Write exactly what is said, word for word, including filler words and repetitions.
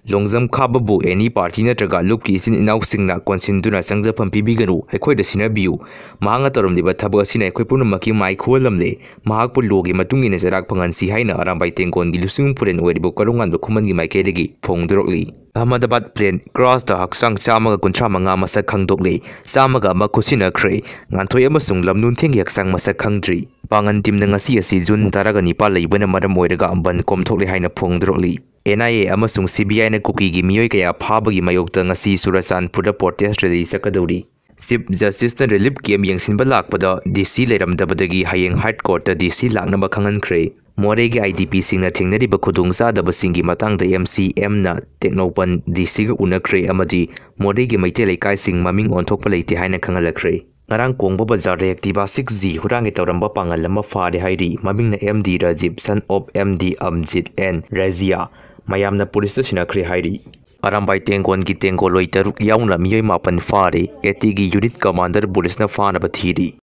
ꯂꯣꯡꯖꯝ ꯈꯥꯕꯕꯨ ꯑꯦꯅꯤ party ꯅꯠꯇ꯭ꯔꯒ ꯂꯨꯞꯀꯤ ꯏꯆꯤꯟ ꯏꯅꯥꯎꯁꯤꯡꯅ ꯀꯣꯟꯁꯤꯟꯗꯨꯅ ꯆꯪꯖꯐꯝ ꯄꯤꯕꯤꯒꯅꯨ, ꯑꯩꯈꯣꯏꯗ ꯁꯤꯟꯅꯕꯤꯌꯨ꯫ ꯃꯍꯥꯛꯅ ꯇꯧꯔꯝꯂꯤꯕ ꯊꯕꯛ ꯑꯁꯤꯅ ꯑꯩꯈꯣꯏ ꯄꯨꯝꯅꯃꯛꯀꯤ ꯃꯥꯏ ꯈꯨꯍꯜꯂꯝꯂꯦ꯫ ꯃꯍꯥꯛꯄꯨ ꯂꯣꯒꯤ ꯃꯇꯨꯡ ꯏꯟꯅ ꯆꯩꯔꯥꯛ ꯐꯪꯍꯟꯁꯤ ꯍꯥꯏꯅ ꯑꯔꯥꯝꯕꯥꯏ ꯇꯦꯡꯒꯣꯟꯒꯤ ꯂꯨꯆꯤꯡꯕ ꯄꯨꯔꯦꯟ ꯑꯣꯏꯔꯤꯕ ꯀꯣꯔꯧꯉꯥꯟꯕ ꯈꯨꯃꯟꯒꯤ ꯃꯥꯏꯀꯩꯗꯒꯤ ꯐꯣꯡꯗꯣꯔꯛꯂꯤ꯫ ꯑꯍꯃꯗꯕꯥꯗ ꯄ꯭ꯂꯦꯟ ꯀ꯭ꯔꯥꯁꯇ ꯍꯛꯆꯥꯡ ꯆꯥꯝꯃꯒ ꯀꯨꯟꯊ꯭ꯔꯥ ꯃꯉꯥ ꯃꯁꯛ ꯈꯪꯗꯣꯛꯂꯦ꯫ ꯆꯥꯝꯃꯒ ꯑꯃ ꯈꯨꯠꯁꯤꯟꯅꯈ꯭ꯔꯦ꯫ ꯉꯥꯟꯊꯣꯏ ꯑꯃꯁꯨꯡ ꯂꯝꯂꯨꯟꯊꯦꯡꯒꯤ ꯍꯛꯆꯥꯡ ꯃꯁꯛ ꯈꯪꯗ꯭ꯔꯤ꯫ ꯄꯥꯡꯒꯟ ꯇꯤꯝꯅ ꯉꯁꯤ ꯑꯁꯤ ꯖꯨꯟ ꯇꯔꯥꯒ ꯅꯤꯄꯥꯜ ꯂꯩꯕꯅ ꯃꯔꯝ ꯑꯣꯏꯔꯒ ꯕꯟ ꯀꯣꯝꯊꯣꯛꯂꯦ ꯍꯥꯏꯅ ꯐꯣꯡꯗꯣꯔꯛꯂꯤ꯫ ꯑꯦꯟ ꯑꯥꯏ ꯑꯦ ꯑꯃꯁꯨꯡ ꯁꯤ ꯕꯤ ꯑꯥꯏꯅ ꯀꯨꯀꯤꯒꯤ ꯃꯤꯑꯣꯏ ꯀꯌꯥ ꯐꯥꯕꯒꯤ ꯃꯥꯌꯣꯛꯇ ꯉꯁꯤ ꯆꯨꯔꯆꯥꯟꯄꯨꯔꯗ ꯄ꯭ꯔꯣꯇꯦꯁ ꯔꯦꯂꯤ ꯆꯠꯀꯗꯧꯔꯤ꯫ ꯆꯤꯐ ꯖꯁꯇꯤꯁꯅ ꯔꯤꯂꯤꯐ ꯀꯦꯝꯞ ꯌꯦꯡꯁꯤꯟꯕ ꯂꯥꯛꯄꯗ ꯗꯤ ꯁꯤ ꯂꯩꯔꯝꯗꯕꯗꯒꯤ ꯍꯌꯦꯡ ꯍꯥꯏꯠ ꯀꯣꯔꯠꯇ ꯗꯤ ꯁꯤ ꯂꯥꯛꯅꯕ ꯈꯪꯍꯟꯈ꯭ꯔꯦ꯫ ꯃꯣꯔꯦꯒꯤ ꯑꯥꯏ ꯗꯤ ꯄꯤꯁꯤꯡꯅ ꯊꯦꯡꯅꯔꯤꯕ ꯈꯨꯗꯣꯡꯆꯥꯗꯕꯁꯤꯡꯒꯤ ꯃꯇꯥꯡꯗ ꯑꯦꯝ ꯁꯤ ꯑꯦꯝꯅ ꯇꯦꯡꯅꯧꯄꯜ ꯗꯤ ꯁꯤꯒ ꯎꯅꯈ꯭ꯔꯦ ꯑꯃꯗꯤ ꯃꯣꯔꯦꯒꯤ ꯃꯩꯇꯩ ꯂꯩꯀꯥꯏꯁꯤꯡ ꯃꯃꯤꯡ ꯑꯣꯟꯊꯣꯛꯄ ꯂꯩꯇꯦ ꯍꯥꯏꯅ ꯈꯪꯍꯜꯂꯛꯈ꯭ꯔꯦ꯫ ꯉꯔꯥꯡ ꯀꯣꯡꯕ ꯕꯖꯥꯔꯗ ꯑꯦꯛꯇꯤꯚꯥ ꯁꯤꯛꯁ ꯖꯤ ꯍꯨꯔꯥꯟꯒꯦ ꯇꯧꯔꯝꯕ ꯄꯥꯡꯒꯜ ꯑꯃ ꯐꯥꯔꯦ ꯍꯥꯏꯔꯤ꯫ ꯃꯃꯤꯡꯅ M D Rajib, son of M D Amjit and Rajiya. ꯃꯌꯥꯝꯅ ꯄꯨꯂꯤꯁꯇ ꯁꯤꯟꯅꯈ꯭ꯔꯦ ꯍꯥꯏꯔꯤ꯫ ꯑꯔꯥꯝꯕꯥꯏ ꯇꯦꯡꯒꯣꯟꯒꯤ ꯇꯦꯡꯒꯣꯜꯂꯣꯏ ꯇꯔꯨꯛ ꯌꯥꯎꯅ ꯃꯤꯑꯣꯏ ꯃꯥꯄꯟ ꯐꯥꯔꯦ꯫ ꯑꯦ ꯇꯤꯒꯤ ꯌꯨꯅꯤꯠ ꯀꯃꯥꯟꯗꯔ ꯄꯨꯂꯤꯁꯅ ꯐꯥꯅꯕ ꯊꯤꯔꯤ꯫